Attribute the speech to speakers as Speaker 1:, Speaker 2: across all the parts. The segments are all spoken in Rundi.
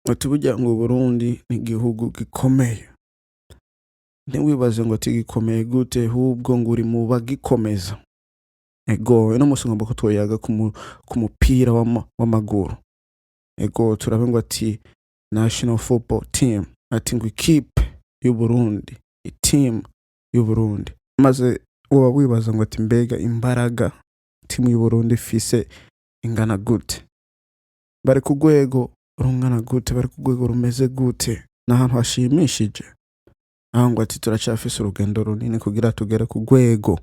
Speaker 1: Ati burya ngo Burundi ni igihugu gikomeye. Ntiwibaze ngo ati gikomeye gute, ahubwo ngo uri mu bagikomeza. Ego, uno musi ngomba ko twoyaga ku mupira w'amaguru. Ego, turabe ngo ati National Football Team, ati ngo ikipe y'Uburundi, team y'Uburundi. Maze woba wibaza ngo ati mbega imbaraga timu y'Uburundi ifise ingana gute? Bari ku rwego rungana gute? Bari ku rwego rumeze gute? Ni ahantu hashimishije. Aho ngo ati turacafise urugendo runini kugira tugere ku rwego.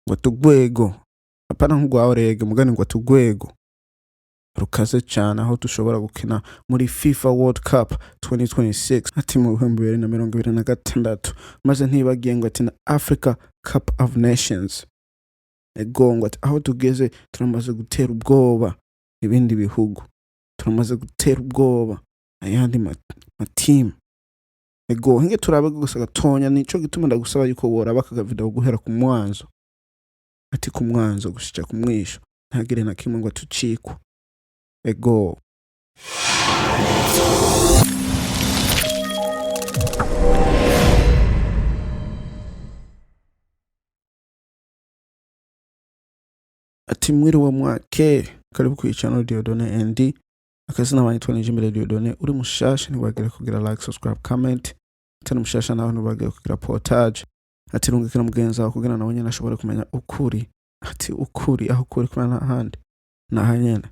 Speaker 1: Ngo tugwego. Apana nk'urwa Orege, mugani ngo tugwego rukaze cyane aho dushobora gukina muri FIFA World Cup 2026, ati mu 2026. Maze ntibagiye ngo ati na Africa Cup of Nations. Ego, ngo ati aho tugeze turamaze gutera ubwoba ibindi bihugu, turamaze gutera ubwoba ayandi matimu. Ego, hinge turabe gusa gatonya. Nico gituma ndagusaba yuko woraba aka video guhera ku mwanzo, ati ku mwanzo gushika ku mwisho, ntagire na kimwe ngo tucikwe. Ego, ati mwiriwe mwake, karibu ku channel Dieudonne ND. Akazina banyitwa Nijimbere Dieudonne. Uri mushasha ntiwagire kugira like, subscribe, comment. Atari mushasha nawe ntiwagire kugira partage, ati rungikira mugenzi wawe kugira nawe nyene ashobore kumenya ukuri, ati ukuri aho ukuri kumenya n'ahandi naha nyene.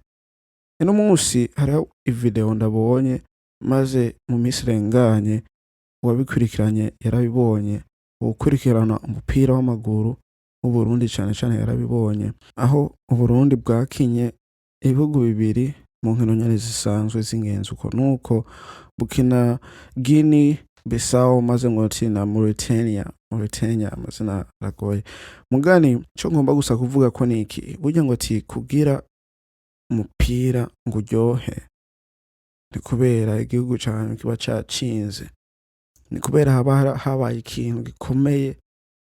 Speaker 1: Ino munsi hariho ivideo ndabonye, maze mu minsi irenganye uwabikurikiranye yarabibonye, uwukurikirana umupira w'amaguru w'Uburundi cane cane yarabibonye, aho Uburundi bwakinye ibihugu bibiri mu nkino nyene zisanzwe z'ingenzi uko nuko bukina Guinea Bissau, maze ngo ati na Mauritania. Mauritania amazina aragoye, mugani ico ngomba gusa kuvuga ko niki, burya ngo ati kugira umupira ngo uryohe ni kubera igihugu canyu kiba cacinze, ni kubera haba habaye ikintu gikomeye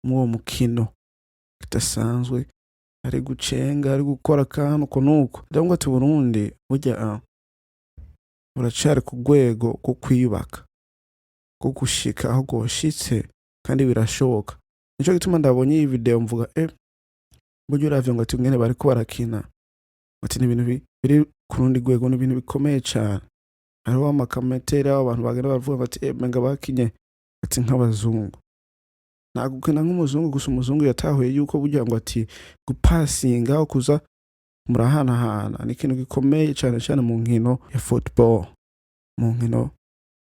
Speaker 1: muri uwo mukino kidasanzwe, ari gucenga, ari gukora akantu uko nuko. Rero ngo ati Burundi burya buracari ku rwego rwo kwiyubaka, rwo gushika aho rwoshitse, kandi birashoboka. Nico gituma ndabonye iyi video mvuga burya uravye ngo ati ingene bariko barakina, ati ni ibintu biri ku rundi rwego, ni ibintu bikomeye cane. Hariho amakamenteri aho abantu bagenda baravuga bati menga bakinye ati nk'abazungu. Nta gukina nk'umuzungu gusa, umuzungu yatahuye yuko burya ngo ati gupasinga aho kuza murahanahana ni ikintu gikomeye cane cane mu nkino ya football, mu nkino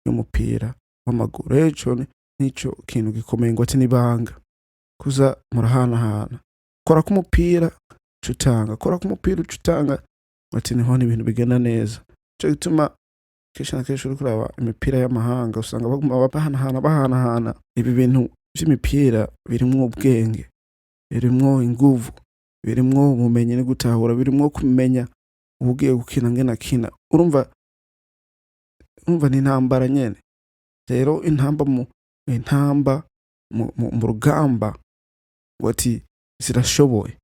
Speaker 1: y'umupira w'amaguru. Rero ico nico kintu gikomeye, ngo ati nibanga kuza murahanahana, kora ku mupira ucutanga, kora ku mupira ucutanga, ati niho ibintu bigenda neza. Nico gituma kenshi na kenshi uriko uraba imipira y'amahanga usanga baguma bahanahana bahanahana. Ibi bintu vy'imipira birimwo ubwenge, birimwo inguvu, birimwo ubumenyi no gutahura, birimwo kumenya ubugiye gukina ngene akina. Urumva ni intambara nyene. Rero intamba mu rugamba ngo ati zirashoboye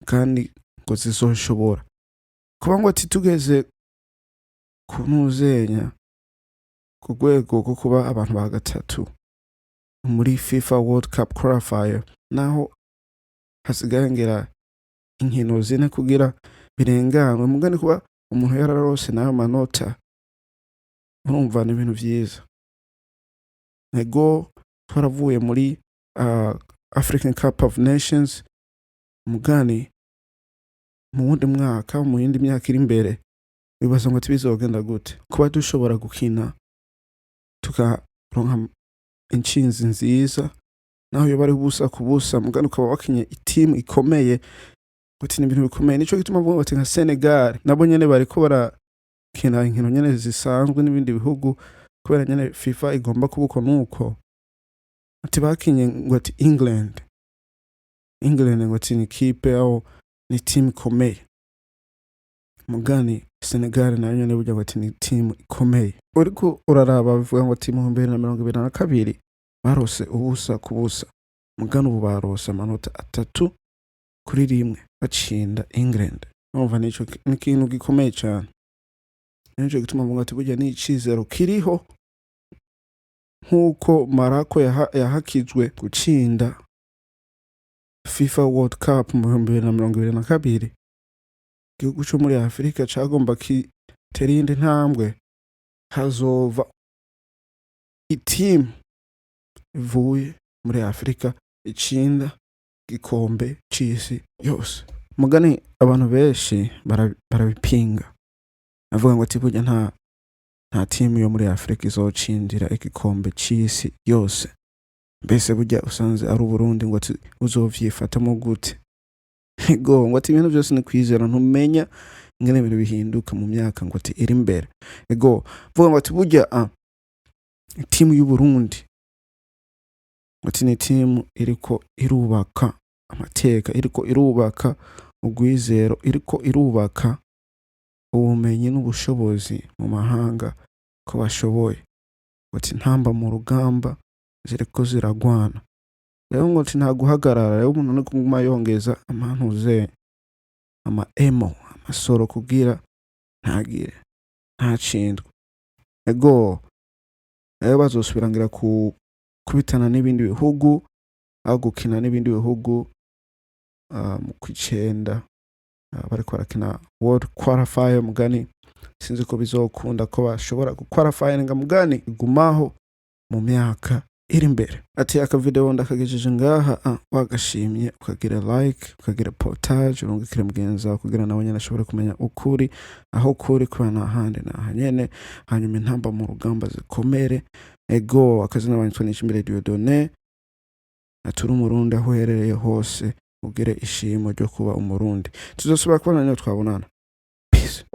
Speaker 1: kandi ngo zizoshobora kuba ngo ati tugeze ku ntuzenya ku rwego rwo kuba abantu ba gatatu muri FIFA World Cup qualifier, naho hasigaye ngera inkino zine kugira birenganwe, mugani kuba umuntu yararose nayo manota, urumva ni ibintu vyiza. Ego, twaravuye muri African Cup of Nations, mugani mu wundi mwaka, mu yindi myaka iri imbere, bibaza ngo tibizogenda gute kuba dushobora gukina tukaronka intsinzi nziza, naho yoba ari ubusa ku busa, mugani ukaba wakinye itimu ikomeye, ati ni ibintu bikomeye. Nico gituma mvuga bati nka Senegal nabo nyene bariko barakina inkino nyene zisanzwe n'ibindi bihugu, kubera nyene FIFA igomba kuba uko nuko. Ati bakinye ngo ati England ngo ati ni kipe aho ni timu ikomeye, mugani Senegal nayo nyene burya ngo ati ni timu ikomeye. Uriko uraraba bivuga ngo ati mu 2022 barose ubusa ku busa, mugani ubu barose amanota 3-1 bacinda England. Urumva nico ni ikintu gikomeye cane. Nico gituma mvuga ati burya n'icizero kiriho, nk'uko Marako yahakijwe gutsinda FIFA World Cup mu 2022. Igihugu co muri Afurika cagomba kitera iyindi ntambwe, hazova itimu ivuye muri Afurika icinda igikombe c'isi yose. Mugani abantu benshi barabipinga, avuga ngo ati burya nta timu yo muri Afurika izocindira igikombe c'isi yose. Mbese burya usanze ari Uburundi, ngo ati uzovyifatamo gute? Ego, ngo ati ibintu byose ni kwizera, ntumenya ingene ibintu bihinduka mu myaka ngo ati iri imbere. Ego, vuga ngo ati burya timu y'Uburundi ngo ati ni timu iriko irubaka amateka, iriko irubaka urwizero, iriko irubaka ubumenyi n'ubushobozi mu mahanga ko bashoboye. Ngo ati ntamba mu rugamba ziriko ziragwana. Rero ngo ati nta guhagarara. Rero umuntu no kuguma yongeza amantuze, ama emo, amasoro, kugira ntagire ntacindwe. Ego, rero bazosubirangira ku kubitana n'ibindi bihugu, aho gukina n'ibindi bihugu mu kw'icenda, bariko barakina World Qualifier. Mugani sinzi ko bizokunda ko bashobora guqualifyinga, mugani gumaho mu myaka iri imbere. Ati aka video ndakagejeje ngaha. Wagashimye ukagira like, ukagira partage, urungikire mugenzi wawe kugira nawe nyene ashobore kumenya ukuri aho kuri, kubera nta handi naha nyene. Hanyuma intamba mu rugamba zikomere. Ego, akazina banyitwa Nishimire Dieudonné. Aturi Umurundi, aho uherereye hose ugire ishimo ryo kuba Umurundi. Tuzosubira kubona niyo twabonana. Peace.